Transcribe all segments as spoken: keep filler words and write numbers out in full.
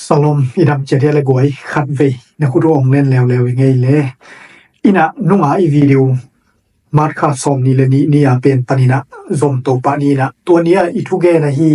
Salom, i dam ciat hia le guai, khat vei na khut uh ong len leuleu i ngei le. Inah nunga i video March kha sawm nih le nih ni a pen paninah zomto pah ni inah tua ni a i thugen ahi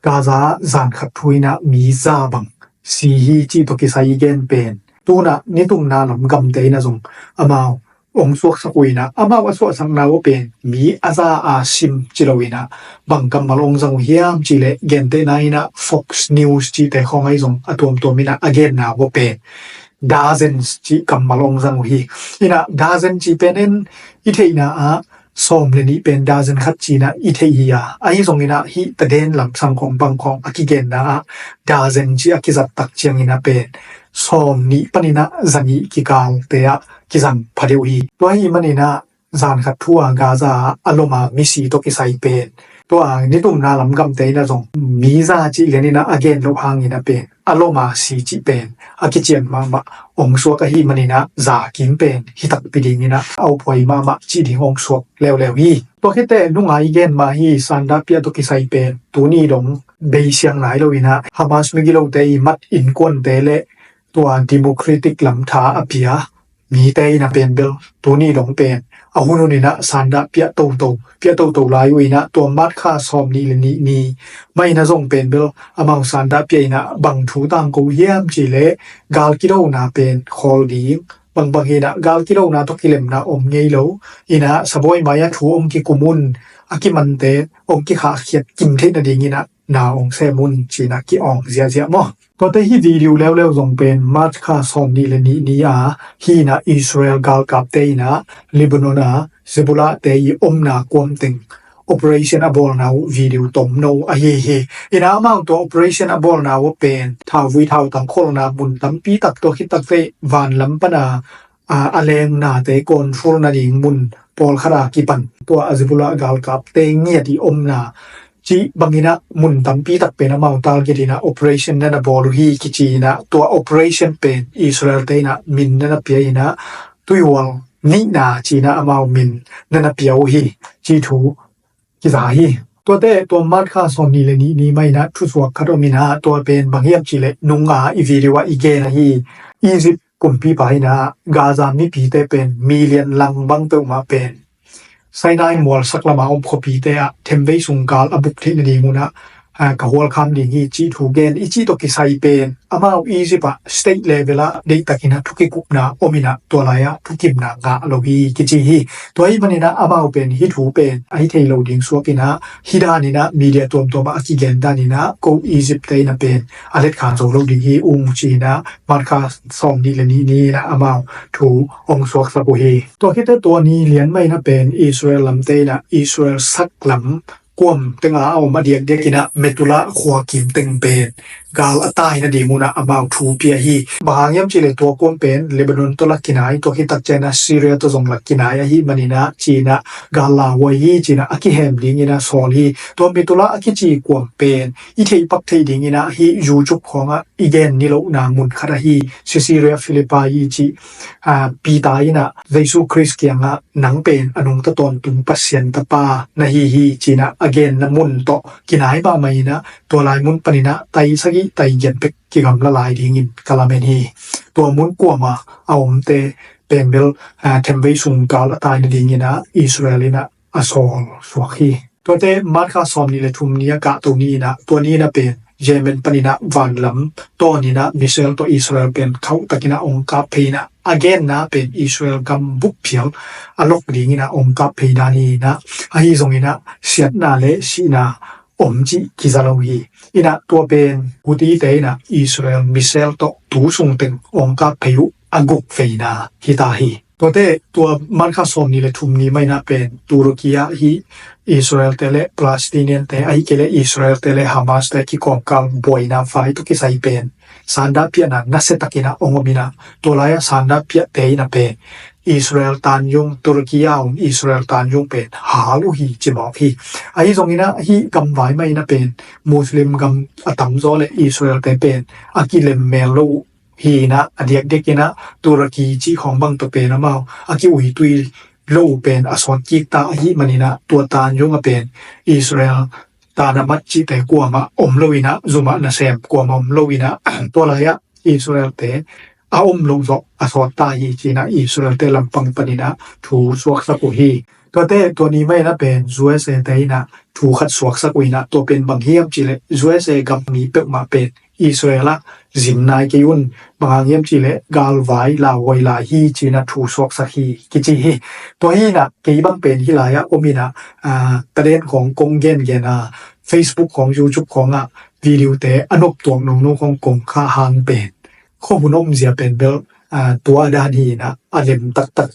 Gaza zan khat thu inah mi za bang si hi cih tawh kisai i gen pen tunah nitumna lam gamte inah zong amau ong suaksak uh inah amau a suahsakna uh pen mi a za a sim ci lo inah bang kammal ong zang uh hiam cih leh gentehna inah Fox News cihte khawng ahi zong a tuamtuam inah a genna uh pen dozens cih kammal ong zang uh hi. Inah dozen cih pen en i theihna ah sawm le nih pen dozen khat ci inah i theih hi a, ahi zong inah hih taden lamsang khawng bang khawng a kigenna ah dozen cih a kizat tak ciang inah pen sawm nih paninah za nih kikalte ah kizang phadeuh hi. Tua hi maninah zan khat thu a Gaza ah a lom a misi tawh kisai pen tua nitumna lam gamte inah zong mi za cih lian inah a gen loh hang inah pen a lom a si cih pen a kician mahmah ong suak ahi maninah za kim pen hi takpi ding inah a uphuai mahmah cih ding ong suak leuleu hi. Tua khit teh nunga i gen mah hi Sanda piah tawh kisai pen tuni dong beisiang nai lo inah Hamas migilote i mat innkuante le tua democratic lam tha a pia mite inah pen bel tuni dong pen a hun hun inah sanda piah toto piah toto lai uh inah tua March kha sawm nih le nih ni mah inah zong pen bel amau sanda piah inah bang thu tangko hiam cih leh gal kidona pen khawl ding bangbang hi inah gal kidona tawh kilemna om ngei lo inah sabuai mai a thu ong kikum un a kimante ong kikhahkhiat kim theih nading inah na ong sem un ci inah ki-awng ziahziah maw? Tuate hi video leuleu zong pen March kha sawm nih le nih ni a hi inah Israel galkapte inah Lebanon a Hezbollahte i omna kuamteng operation a bawlna uh video tomno ahi hi. Inah amau tua operation a bawlna uh pen thauvui thautang kholna mun tampi tak tua khit tak vei vanlam pana a, a leng nate control nading mun pawlkhat a kipan tua a Hezbollah galkapte ngiat i omna cih bang inah mun tampi tak pen amau target inah operation nana bawl uh hi kici inah tua operation pen Israel te inah min nana pia inah tuihual nihna ci inah amau min nana pia uh hi cih thu kiza hi. Tuate tua March kha sawm nih le nih ni mah inah thusuak khat om inah tua pen bang hiam cih leh nunga i video ah i gen ahi Egypt kumpipa inah Gaza mipite pen million lang bang peuhmah pen Sinai mualsak lama om khuapite ah themvei sung gal a buk theih nading un ah ka hualkham ding hi cih thu gen i cih tawh kisai pen amau Egypt ah state level ah deihtak inah thukikupna om inah tua lai ah thukimna ngah lo hi kici hi. Tua hi maninah amau pen hih thu pen ahi thei lo ding suak inah hih dan inah media tuamtuam ah a kigen dan inah ko Egypt te inah pen a letkhan zo lo ding hi ung ci inah March kha sawm nih le nih ni inah amau thu ong suaksak uh hi. Tua khit teh tua ni lian mah inah pen Israel lamte inah Israel sak lam kuam tenga a om a diakdiak inah Metula khua kim teng pen gal a tai nading un ah amau thu pia hi. Bang hang hiam cih leh tua kuam pen Lebanon tawh la kinai tua khit tak ciang inah Syria tawh zong la kinai ahi maninah ci inah gal lauhuai hi ci inah a kihem ding inah sawl hi. Tua Metula a kici kuam pen i theih pak theih ding inah hih YouTube khawngah i gen ni lohna mun khat ahi Caesarea Philippi i cih Peter inah Jesu Khrist kiangah nang pen a nungta tawntung Pasian tapa na hi hi ci inah a genna mun tawh kinai mahmah inah tua lai mun paninah tai sagih tai giat bek kigamla lai dingin ka lamen hi. Tua mun kuama a omte pen bel themvei sung gal a tai nading inah Israel inah a sawl suak hi. Tuate March kha sawm nih le thum ni a kahto ni inah tua ni inah pen Yemen paninah vanlam tawn inah missile tawh Israel pen khauh tak inah ong kap phei inah a genna pen Israel gam bup phial a lok ding inah ong kap phei dan hi inah ahi zong inah siatna le sihna om cih kiza lo hi. Inah tua pen Houthi te inah Israel missile tawh tu sung teng ong kap phei uh a guk veina hi ta hi. Tuate tua March kha sawm nih le thum ni mah inah pen Turkey ah hih Israel te le Palestinian te ahi kei le Israel te le Hamas te kikawmkal buaina vai tawh kisai pen sanda piahna nasia tak inah ong om inah tua lai ah sanda piahte inah pen Israel tanyung Turkey a om Israel tanyung pen hal uh hi ci mawk hi. Ahi zong inah hih gamvai mah inah pen Muslim gam a tamzaw le Israel te pen a kilem mel lo uh hi inah a diakdiak inah Turkey cih khawng bang tawh pen amau a kiuitui lo uh pen a sawt kik ta ahi maninah tua tanyung a pen Israel Dynamite cihte kuamah om lo inah, zumah nasem kuamah om lo inah, tua lai-ah Israel-te a om lo zawh a sawt ta hi ci-inah Israel-te lampang paninah thu suaksak uh hi. Tuate tua ni mah inah pen U S A-te inah thu khat suaksak uh inah, tua pen bang hiam cihleh U S A gam mi peuhmah pen Israel ah zin nai kei un, bang hang hiam cihleh galvai lauhuai lai hi ci-inah thu suaksak hi kici hi. Tua hi inah kei bang pen hih lai-ah om inah, aa, taden khawng kong gengen a, Facebook khawng, YouTube khawngah video-te a noptuak nungnu khawng kong khah hang pen khuahun omzia pen bel, aa, tua dan hi inah a lem taktak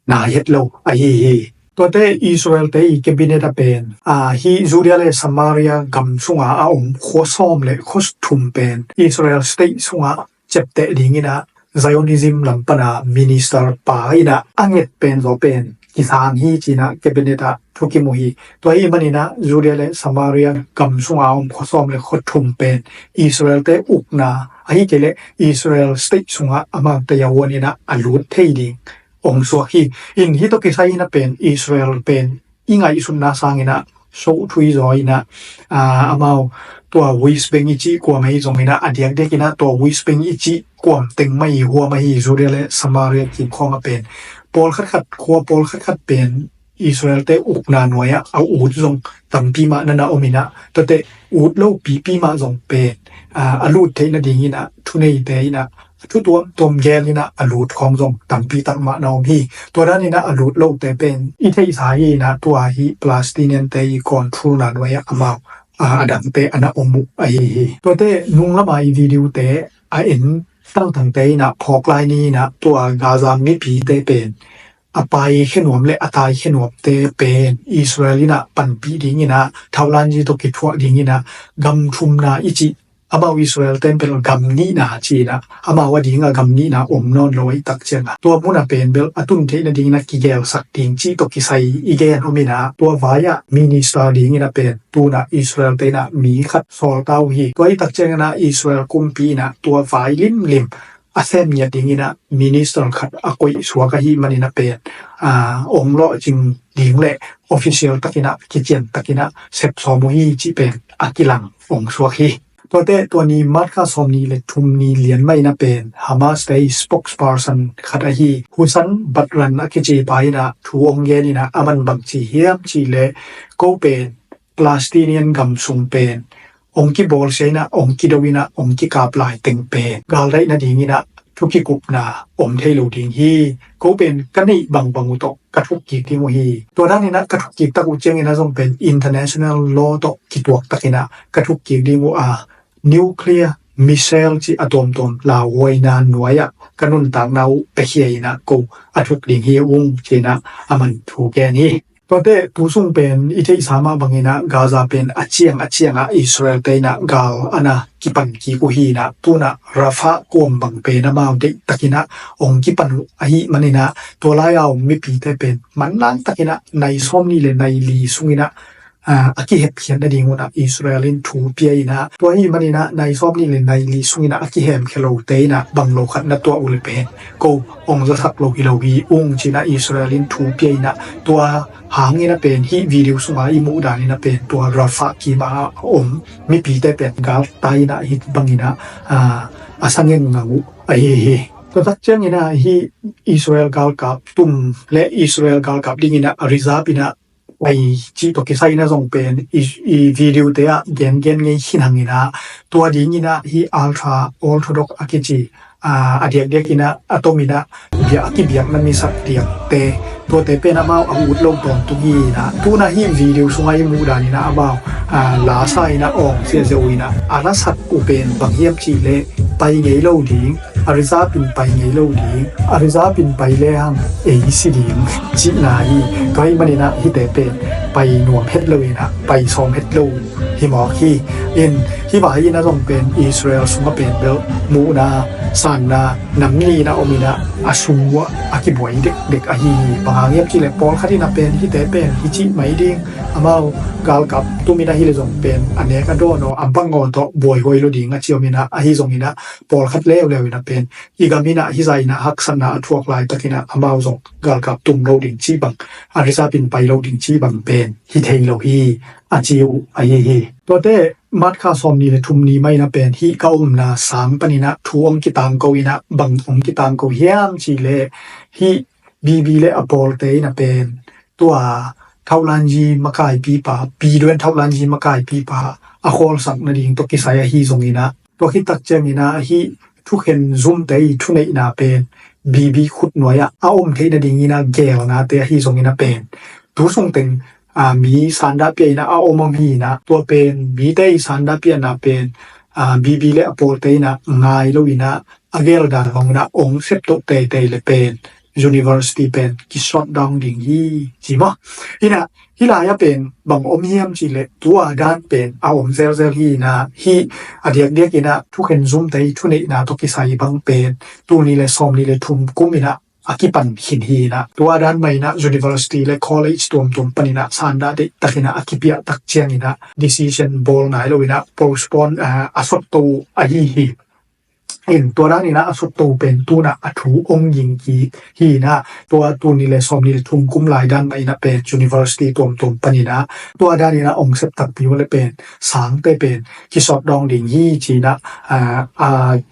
na het lo ahi hi. Tuate Israel-te i cabinet ah pen, aa, hih Judea le Samaria gam sunga a om khua sawm le khua thum pen Israel state sungah ciapteh dinginah Zionism lam pana minister pa inah a nget pen zaw pen kisang hi cinah cabinet ah thukim uh hi. Tua hi maninah Judea le Samaria gam sunga a om khua sawm le khua thum pen Israel-te ukna ahi kei leh Israel state sungah amaute a huan inah a lut thei ding ong suak hi. In hih tawh kisai inah pen Israel pen i ngaihsutna sanginah soh thui zaw inah, aa, amau tua West Bank i cih kuam ahi zonginah a diakdiak inah tua West Bank i cih kuam teng mah i huam ahi Judea le Samaria kim khawngah pen pawlkhat khat, khua pawlkhat khat pen Israel-te ukna nuai-ah a ut zong tampi mah nana om inah, tuate ut lo pipi mah zong pen, aa, a lut theih nadinginah thuneite inah a thu tuamtuam gel inah a lut khawng zong tampi tak mah na om hi. Tua dan inah a lut lote pen i theihsa hi inah tua hih Palestinian-te i control-na nuai-ah amau, aa, a dangte a na om uh ahi hi. Tuate nunglam-a i video-te a en tangtangte inah phawk lai ni inah tua Gaza mipite pen a paikhia nuam le a taikhia nuamte pen Israel inah panpih dinginah thaulanji tawh kithuah dinginah gam thumna i cih, amau Israel-te pen gam nihna ci-inah amau a dingah gam nihna om nawn lo ahih tak ciangah tua munah pen bel a tun theih nadinginah kigelsak ding cih tawh kisai i gen om inah tua vai-ah minister dinginah pen tunah Israel-te inah mi khat sawl ta uh hi. Tua ahih tak cianginah Israel kumpi inah tua vai limlim a sem ngiat dinginah minister khat a koih suak ahih maninah pen, aa, ong lawhcing ding le official takinah kician takinah sep sawm uh hi cih pen a kilang ong suak hi. Tuate tua ni March kha sawm nih le thum ni lian mah inah pen Hamas-te i spokesperson khat ahi Hussein Badran a kici pa inah thu ong gen inah aman bang ci hiam cihleh ko pen Palestinian gam sung pen ong kibawlsia inah ong kido inah ong kikap lai teng pen galdaih nadinginah thu kikupna om thei lo ding hi. Ko pen ka neih bangbang uh tawh ka thuk kik ding uh hi. Tua daninah ka thuk kik tak uh cianginah zong pen international law tawh kituak takinah ka thuk kik ding uh a, nuclear missile cih a tuamtuam lauhuaina nuai-ah ka nuntakna uh piakhia inah ko a thuk ding hi ung cinah aman thu gen hi. Tuate tu sung pen i theihsa mah banginah Gaza pen a ciang a ciangah Israel-te inah gal a na kipan kik uh hi inah tunah Rafah kuam bang pen amau deih takinah ong kipan uh ahih maninah tua lai-a om mipite pen manlang takinah nai sawm nih le nai li sunginah, aa, a kihemkhiat nading unah Israel in thu pia inah tua ahih maninah nai sawm nih le nai li sunginah a kihemkhia lote inah bang lo khat na tuah uh le pen ko ong zasak lo hi lo hi ung cinah Israel in thu pia inah tua hangin a pen hih video sungah i muh danin a pen tua Rafah kimah a om mipite pen galtai inah hih banginah, aa, a sangen ngang uh ahi hi. Tua tak cianginah hih Israel galkap tum le Israel galkap dinginah a reserve inah pai cih tawh kisai inah zong pen i, i video te ah gengen ngei khin hanginah tua dinginah hih ultra orthodox a kici, aa, a diakdiak inah a tom inah biak, a kibiakna misak diakte tuate pen amau a ut lo tawntung hi inah tunah hih video sungah i muh daninah amau, aa, lasa inah awng siahsiah uh inah a lasak uh pen bang hiam cihleh pai ngei lo ding, a reserve in pai ngei lo ding, a reserve in pai le hang ei si ding cihna hi. Tua ahih maninah hihte pen pai nuam het lo inah pai sawm het lo hi mawk hi. In hih vai inah zong pen Israel sungah pen bel muhna sanna nam ni inah om inah a sung uh a kibuai dekdek ahi hi. Bang hang hiam cihleh pawlkhat inah pen hihte pen hi cih mai ding, amau galkap tum inah hi le zong pen a nek a dawn aw a bang aw tawh buaihuai lo ding a ci om inah ahi zong inah pawlkhat leuleu inah pen i gam inah hih zah inah haksatna a thuak laitakinah amau zong galkap tum lo ding cih bang, a reserve in pai lo ding cih bang pen hi thei lo hi. a ci uh ahi hi. Tuate March kha sawmnih le thum ni mah in a pen hih ka omna sang panin a thu hong kitangko in a, bang hong kitangko hiam cih leh hih Bibi le a pawlte in a pen tua Thaulanyi makaipipa, Biduan Thaulanyi makaipipa a khawlsak nading tawh kisai ahi zongin a, tua khit tak ciangin a hih thukhen zumte i thuneihna pen Bibi khutnuai ah a om theih nadingin a geelnate ahi zongin a pen tu sungteng a, mi sanda pia in a a om om hi in a, tua pen mite i sanda piana pen a, Bibi le a pawlte in a ngai lo in a, a geldan hong in a ong septoh teitei le pen university pen ki shutdown ding hi ci maw. In a, hih lai a pen bang om hiam cih leh tua dan pen a om zelzel hi in a, hih a diakdiak in a thukhen zumte i thuneihna tawh kisai bang pen tul nih le sawmnih le thum kum in a a kipan khin hi in a, tua dan mah in a university le college tuamtuam panin a sanda deihtakin a a kipiah tak ciangin a decision bawl nai lo in a postpone a, a sotto ahi hi. In tua dan in a a sotto pen tu in a a thu ong ging kik hi in a, tua tul nih le sawmnih le thum kum lai dan mah in a pen university tuamtuam panin a tua dan in a ong sep takpi uh le pen sangte pen ki shutdown ding hi ci in a, a, a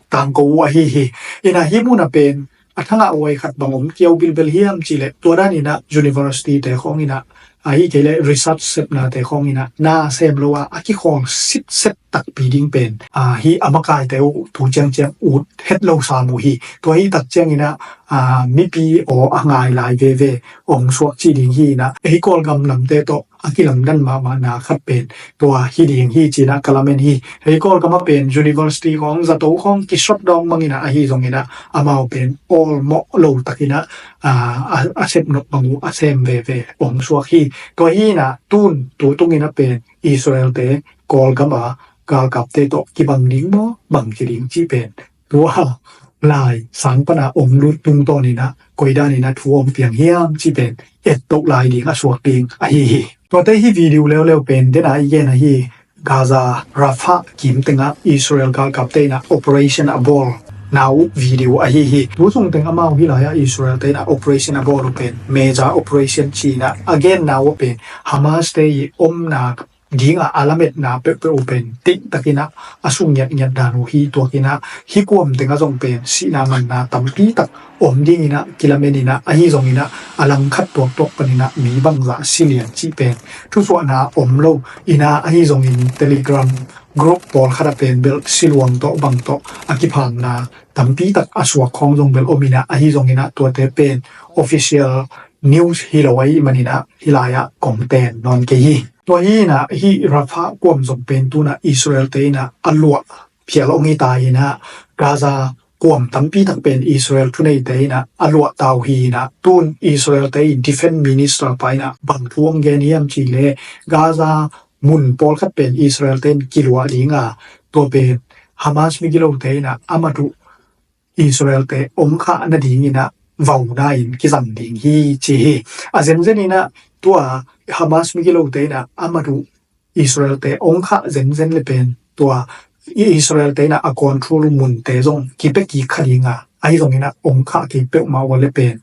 tangko uh ahi hi. In a hih mun a pen a thangah huai khat bang om kiau bilbel hiam cih leh tua dan in a university te khawng in a, ahi kei leh research sepnate khawng in a na sem lo a a kikhawl sitset takpi ding pen a, hih a makaite uh tu ciangciang ut het lo sam uh hi. Tua hih tak ciangin a, a, mipi aw a ngai lai veve ong suak cih ding hi in a, ei Kawlgam lamte tawh a kilamdan mahmahna khat pen tua hi ding hi ci in a ka lamen hi. Ei Kawlgam a pen university khawng zato khawng ki shutdown bangin a ahi zongin a amau pen awlmawh lo takin a, a, a, a sep nop bang uh a sem veve ong suak hi. Tua hi in a tun tu tungin a pen Israel te Kawlgam a galkapte tawh kibang ding maw bang ci ding cih pen tua lai sang pan a ong lut tungtawn in a koi dan in a thu ong piang hiam cih pen ettoh lai ding a suak ding ahi hi. Tuate hih video leuleu pen den a i gen ahi Gaza Rafah kim tengah Israel galkapte in a operation a bawl na uh video ahi hi. Tu sungteng amau hih lai a Israel te in a operation a bawl uh pen major operation ci in a a gen na uh pen Hamas te i omna dingah a lametna peuhpeuh uh pen deihtakin a a sung ngiatngiat dan uh hi. Tuakin a hih kuam tengah zong pen sihna manna tampi tak om dingin a kilamen in a, ahi zongin a a langkhat tuaktuak panin a mi bangzah si lian cih pen thusuahna om lo in a, ahi zongin Telegram group pawlkhat a pen belh siluang tawh bang tawh a kiphamna tampi tak a suak khawng zong belh om in a, ahi zongin a tuate pen official news hi lo ahih manin a hih lai ah kong ten nawn kei hi. Tua hi in a hih Rafah kuam zong pen tu in a Israel te in a a luah phial ong hi ta in a, Gaza kuam tampi tak pen Israel thuneite in a a luah ta uh hi in a, tun Israel te i defense minister pa in a bang thu ong gen hiam cih leh Gaza mun pawlkhat pen Israel te in kiluah ding a, tua pen Hamas migilote in a a mat uh Israel te ong khah nadingin a vauna in kizang ding hi ci hi. A zenzen in a tua Hamas migilote in a a mat uh Israel te ong khah zenzen le pen tua Israel te in a a control munte zong kipia kik kha ding a, ahi zongin a ong khah kik peuhmah uh le pen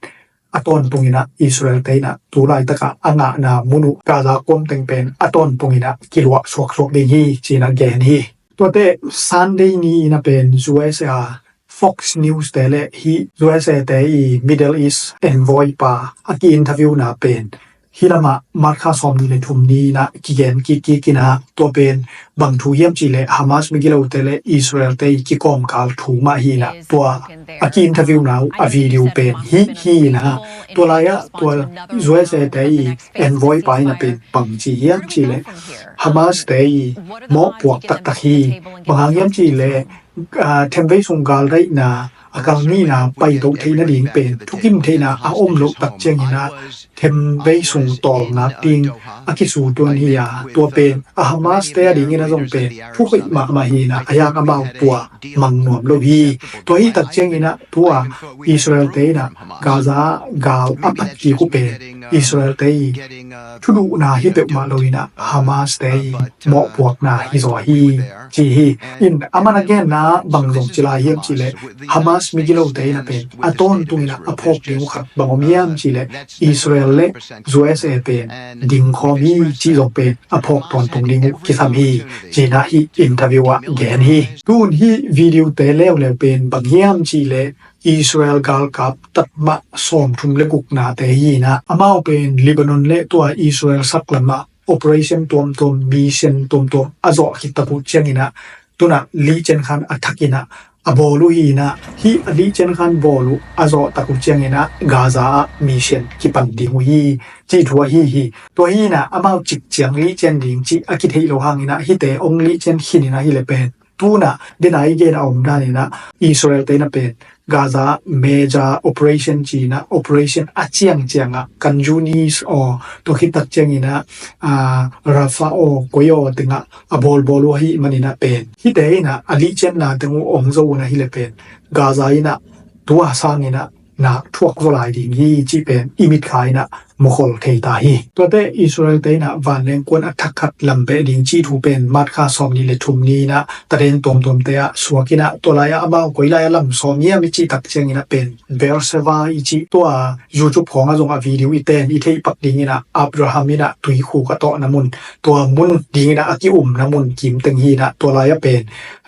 a tawntung in a Israel te in a tu laitak a a ngahna mun uh Gaza kuam teng pen a tawntung in a kiluah suaksuak ding hi ci in a gen hi. Tuate Sunday ni in a pen U S A Fox News te le hih U S A te i Middle East envoy pa a ki-interview na pen hih lamah March kha sawmnih le thum ni in a kigen kikkik in a, tua pen bang thu hiam cih leh Hamas migilote le Israel te i kikawmkal thu mah hi in a, tua a ki-interview na uh a video pen hih hi in a, tua lai ah tua U S A te i envoy pa in a pen bang ci hiam cih leh Hamas te i mawhpuak taktak hi. Bang hang hiam cih leh aa, themvei sung galdaihna a kal nihna paito theih nading pen thukim theihna a om loh tak ciangin a themvei sung tawlngat ding a kisutuan hi a, tua pen a Hamas te a dingin a zong pen thuhoih mahmah hi in a, a hiang amau tua mang nuam lo hi. Tua hi tak ciangin a tua Israel te in a Gaza gal a pat kik uh pen Israel te i thuduhna hi peuhmah lo in a Hamas te i mawhpuakna hi zaw hi ci hi. In a man a genna bang zong ci lai hiam cih leh Hamas migilote in a pen a tawntung in a phawk ding uh khat bang om hiam cih leh Israel le U S A pen dingkhawm hi cih zong pen a phawk tawntung ding uh kisam hi ci-in ah hih interview ah gen hi. Tun hih video te leuleu pen bang hiam cih leh Israel galkap tatmah sawmthum le guknate hi-in ah amau pen Lebanon le tua Israel saklam ah operation tuamtuam, mission tuamtuam a zawh khit tak uh ciangin ah tun ah Lee Chen Khan a thak in ah a bawl uh hi-in ah hih a Lee Chen Khan bawl uh a zawh tak uh ciangin ah Gaza ah mission kipan ding uh hi cih thu ahi hi. Tua hi-in ah amau cik ciang Lee Chen ding cih a kitheih loh hangin ah hihte hong Lee Chen khin in ah hi leh pen tun ah dena i gen a om dan in ah Israel te in a pen Gaza major operation ci-in ah operation a ciangciang ah Khan Yunis aw, tua khit tak ciangin ah, ah, Rafah aw, koi aw teng ah a bawlbawl uh ahih manin ah pen hihte in ah a Lee Chen na teng uh ong zo un ah hi leh pen Gaza in ah tua sangin ah nak thuak zaw lai ding hi cih pen i mitkha in ah mukhol thei ta hi. Tuate Israel te in ah vanleng kuan a thak khat lam beh ding cih thu pen March kha sawmnih le thum ni in ah taden tuamtuamte ah suak in ah tua lai ah amau koi lai ah lam sawm hiam i cih tak ciangin ah pen Beersheba i cih tua YouTube khawng ah zong a video i ten i theih pak ding in ah Abraham in ah tuikhuk a tawhna mun, tua mun ding in ah a ki-umna mun kim teng hi in ah tua lai ah pen,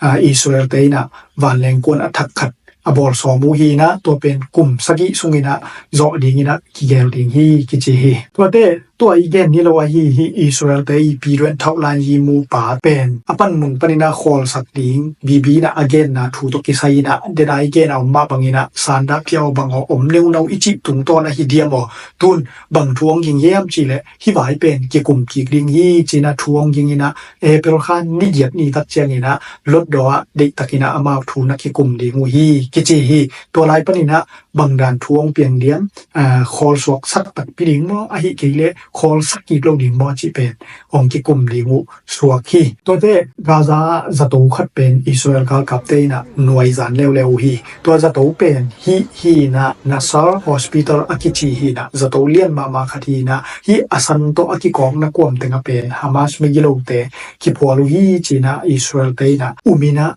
ah, Israel te in ah vanleng kuan a thak khat a bawl sawm uh hi in ah tua pen kum sagih sungin ah zawh ding in ah kigel ding hi kici hi. Tuate tua i gen ni lo ahi hi Israel te i piduan thauh lan yi mu pa pen a panmun panin ah khawlsak ding Bibi in ah a genna thu tawh kisai in ah dena i gen a om mah bangin ah sandah phiau bang aw om neunau i cih tungtawn ahi diam aw, tun bang thu ong ging hiam cih leh hih vai pen kikum kik ding hi ci-in ah thu ong ging in ah April kha ni giat ni tak ciangin ah Lotdaw ah deihtakin ah amau thu na kikum ding uh hi kici hi. Tua lai panin ah bang dan thu ong piang diam, ah, khawlsuak sak takpi ding maw, ahih kei leh khawlsak kik lo ding maw cih pen ong kikum ding uh suak hi. Tuate Gaza ah zato khat pen Israel galkapte in ah nuaizan leuleu uh hi. Tua zato pen hih hi in ah Nasser Hospital a kici hi in ah zato lian mahmah khat hi in ah hih a san tawh a kikawkna kuam teng ah pen Hamas migilote kiphual uh hi ci-in ah Israel te in ah um in ah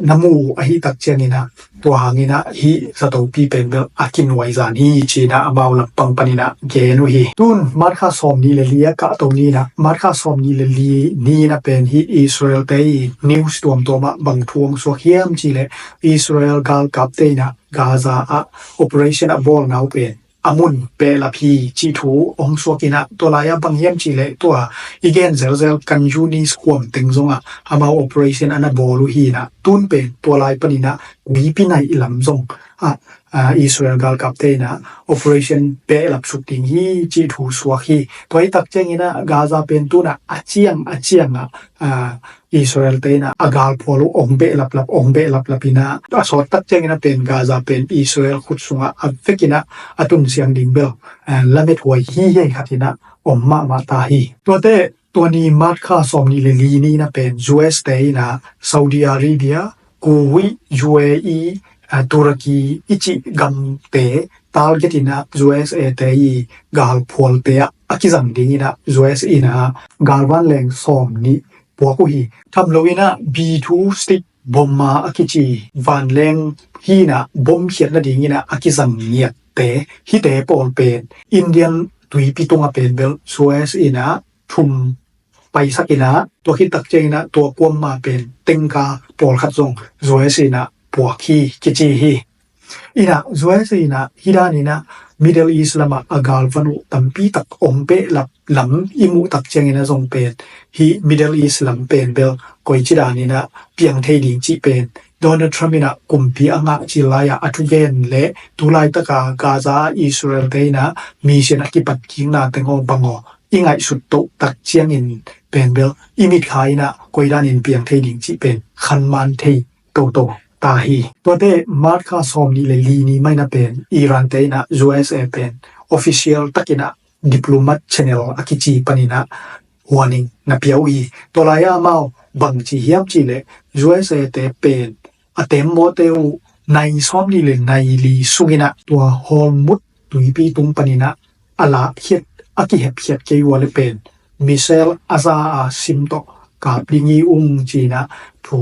na mu uh ahih tak ciangin ah tua hangin ah hih zatopi pen bel a kinuaizan hi ci-in ah amau lampang panin ah gen uh hi. Tun March kha sawmnih le li a kahto ni in ah March kha sawmnih le li ni in ah pen hih Israel te i news tuamtuam ah bang thu ong suak hiam cih leh Israel galkapte in ah Gaza ah operation a bawlna uh pen a mun behlap hi cih thu ong suak in ah tua lai ah bang hiam cih leh tua i gen zelzel Khan Yunis kuam teng zong ah amau operation a na bawl uh hi in ah tun pen tua lai panin ah kuipi nai i lam zong ah, ah, Israel galkapte in ah operation behlap suk ding hi cih thu suak hi. Tua hi tak ciangin ah Gaza pen tun ah a ciang a ciang ah, ah, Israel te in ah a galphual uh ong behlaplap ong behlaplap in ah a sawt tak ciangin ah pen Gaza pen Israel khut sungah a vekin ah a tunsiang ding bel, ah, lamet huai hi hi khat in ah om mahmah ta hi. Tuate tua ni March kha sawmnih le li ni in ah pen U S te in ah Saudi Arabia, Kuwait, U A E, ah, Turkey i cih gamte target in ah U S A te i galphualte ah a kizang ding in ah U S in ah galvanleng sawmnih puak uh hi. Tham lo in ah B two Stick bomber a kici vanleng hi in ah bom khiat nading in ah a kizang ngiatte hihte pawl pen Indian tuipi tungah pen bel U S in ah thum paisak in ah tua khit tak ciangin ah tua kuamah pen tengka pawlkhat zong U S in ah puak hi kici hi. In ah U S in ah hih dan in ah Middle East lamah a galvan uh tampi tak ong behlap lam i muh tak ciangin ah zong pen hih Middle East lam pen bel koici dan in ah piang thei ding cih pen Donald Trump in ah kumpi a ngah cil lai ah a thugen le tu laitak a Gaza ah Israel te in ah mission a kipat kikna teng aw bang aw i ngaihsut toh tak ciangin pen bel i mitkha in ah koi dan in piang thei ding cih pen khanman thei toto ta hi. Tuate March kha sawmnih le li ni mah in ah pen Iran te in ah U S A pen official tak in ah diplomat channel a kici panin ah warning na pia uh hi. Tua lai ah amau bang ci hiam cih leh U S A te pen a temmawte uh nai sawmnih le nai li sungin ah tua Hormuz tuipi tung panin ah a lakkhiat a kihepkhiat kei uh a leh pen missile a za a sim tawh kap ding hi ung ci-in ah thu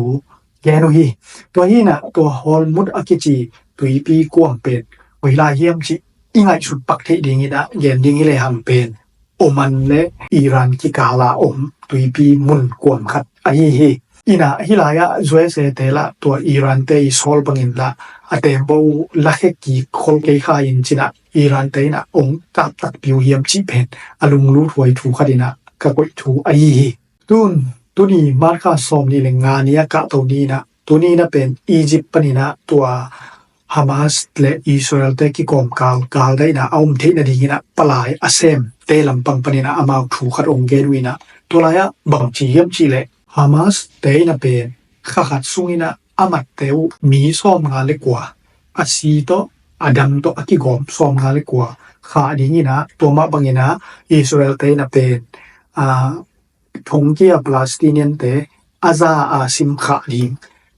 gen uh hi. Tua hi in ah tua Hormuz a kici tuipi kuam pen hoilai hiam cih i ngaihsut pak theih dingin ah gen ding hi lehang pen Oman le Iran kikala om tuipi mun kuam khat ahi hi. Inah hih lai-ah U S A te lah tua Iran te i sawl bangin lah a tembaw uh lakhe kik khol kei kha in cinah Iran te inah ong kap takpi uh hiam cih pen a lunglut huai thu khat inah ka koih thu ahi hi. Tun tuni March kha sawm nih le nga ni a kahto ni inah tuni inah pen Egypt paninah tua Hamas le Israel te kikawmkal gal daihna a um theih nadinginah palai a semte lampang paninah amau thu khat ong gen uh inah tua lai-ah bangci hiam cihleh Hamas te inah pen kha khat sunginah a matte uh mi sawmnga le kua a si tawh a dam tawh a kigawm sawmnga le kua khah dinginah tua mah banginah Israel te inah pen a thongkia Palestinian te a za a sim khah ding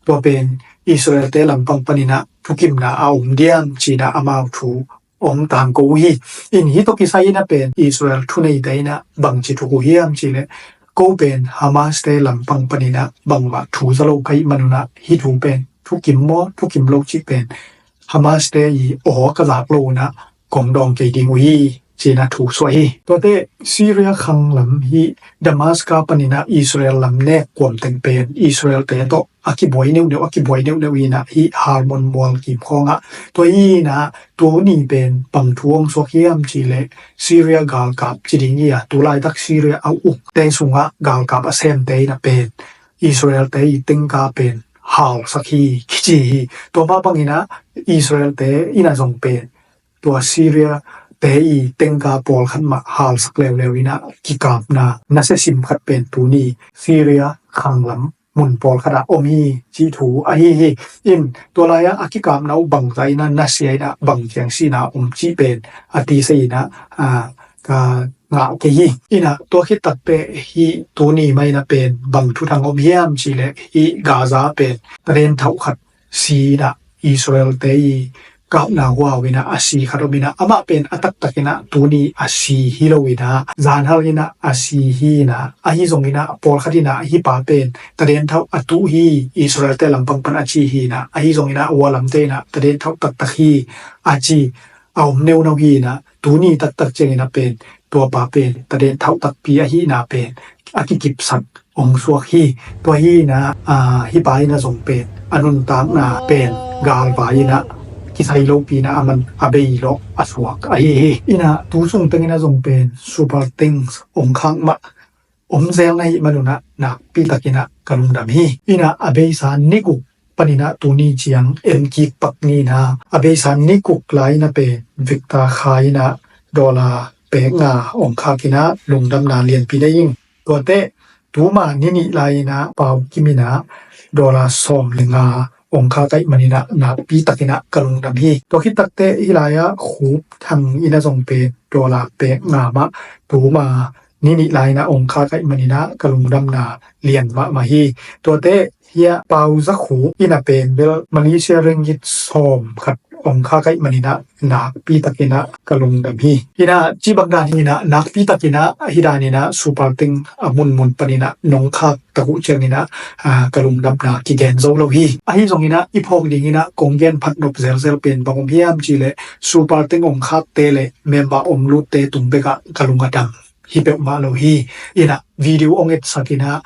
tua pen Israel te lampang paninah thukimna a om diam cinah amau thu ong tangko uh hi. In hih tawh kisai inah pen Israel thuneite inah bangci thuk uh hiam cihleh ko pen Hamas te lampang paninah bangmah thu za lo ka hih manunah hih thu pen thukim maw thukim lo cih pen Hamas te i aw ka zak lo unah kong dawng kei ding uh hi cinah thu suah hi. Tuate Syria khang lam hih Damascus paninah Israel lam nek kuam teng pen Israel te tawh a kibuai neuhneuh a kibuai neuhneuh inah hih Hermon mual kim khawngah tua inah tuni pen bang thu ong suak hiam cihleh Syria galkap ci ding hi a tulaitak Syria a ukte sungah galkap a semte inah pen Israel te i tengka pen halsak hi kici hi. Tua mah banginah Israel te inah zong pen tua Syria te i tengka pawlkhat mah halsak leuleu inah kikapna nasia sim khat pen tuni Syria khang lam mun pawlkhatah om hi cih thu ahi hi. In tua lai-ah a kikapna uh bangza inah nasia inah bang ciang sihna om cih pen a tisa inah ka ngah kei hi. Inah tua khit takteh hih tuni mah inah pen bang thuthang om hiam cihleh hih Gaza pen taden thauh khat si inah Israel te i kapna huau inah a si khat om inah amah pen a taktak inah tuni a si hi lo inah zanhal inah a si hi inah ahi zong inah pawlkhat inah hih pa pen taden thauh a tuh hi Israel te lampang pan a ci hi inah ahi zong inah ua lamte inah taden thauh taktak hi a ci a om neunau hi inah tuni taktak ciang inah pen tua pa pen taden thauh takpi ahihna pen a kikipsak ong suak hi. Tua hi inah hih pa inah zong pen a nuntakna pen galvai inah kisai lopi inah a man a bei lawh a suak ahi hi. Inah tu sung teng inah zong pen Super Things ong khak mah om zel na hih manunah nakpi tak inah ka lungdam hi. Inah a beisa ni guk paninah tuni ciang en kik pak ni inah a beisa ni guk lai inah pen Victor Khai inah dollar pek nga ong khak inah lungdamna lianpi nei ing. Tuate tuma ni nih lai inah Pau Kim inah dollar sawm le nga ong khak ahih maninah nakpi tak inah ka lungdam hi. Tua khit takteh hih lai-ah Khup Thang inah zong pen dollar pek nga mah tuma ni nih lai inah ong khak ahih maninah ka lungdamna lian mahmah hi. Tuate hih Pau Za Khup inah pen bel Malaysia ringgit sawm khat ong khak ahih maninah nakpi tak inah ka lungdam hi. Inah cih bang dan hi inah nakpi tak inah hih dan inah Super Things a munmun pan inah nong khak tak uh ciang inah ka lungdamna kigen zo lo hi. Ahi zong inah i phawk ding inah kong gen phat nop zelzel pen bang om hiam cihleh Super Things ong khakte le member ong lutte tung bekah ka lung a dam hi peuhmah lo hi. Inah video ong etsak inah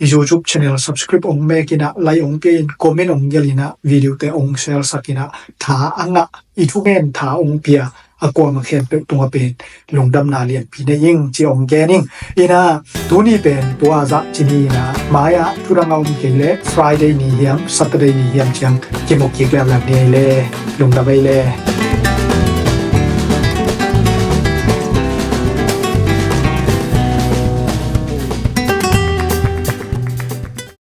YouTube channel subscribe ong mek inah like ong pia in comment ong gelh inah video te ong share sak inah tha a ngah i thugen tha ong pia a kuamah khempeuh tungah pen lungdamna lianpi nei ing ci ong gen ing. Inah tuni pen tua zah ci ni inah mai-ah thudang a om kei leh Friday ni hiam Saturday ni hiam ciang kimu kik leuleu ni ei le. Lungdam ei le.